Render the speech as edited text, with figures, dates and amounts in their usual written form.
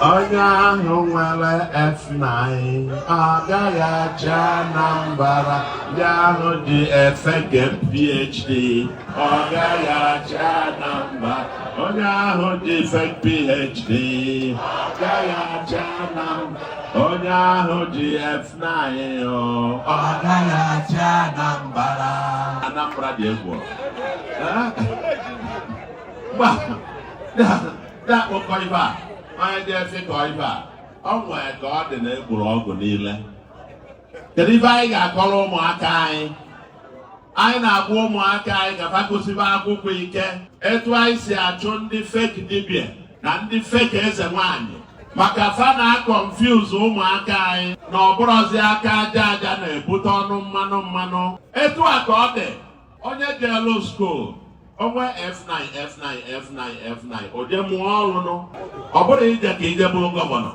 Onye ahụ nwere F9 ọ gaghị achị Anambra. Ndị ahụ ji fake PhD ọ gaghị achị Anambra. Onye ahụ ji fake PhD ọ gaghị achị Anambra. Onye ahụ ji F9 ọ gaghị achị Anambra. Anambra dị egwu. Mgba akpọkọ ife a, onye dị efe kọ ife a, ọ nwee ka ọ dị na egburu ọgụ niile. Kedu ife anyị ga-akọrọ ụmụaka anyị? Anyị na-agwa ụmụaka anyị ka fa gụsibe akwụkwọ ike, etu anyị si achụ ndị fake dibịa na ndị fake eze nwanyị, maka fa na-aconfuse ụmụaka anyị na ọbụrụzi aka aja aja na-ebute ọnụ mmanụ mmanụ. Etu a ka ọ dị onye jeelu school onwe F9 F9 F9 F9, o je mụọ ọrụ nụ. Ọ bụrụ ije ka ije bụrụ governor.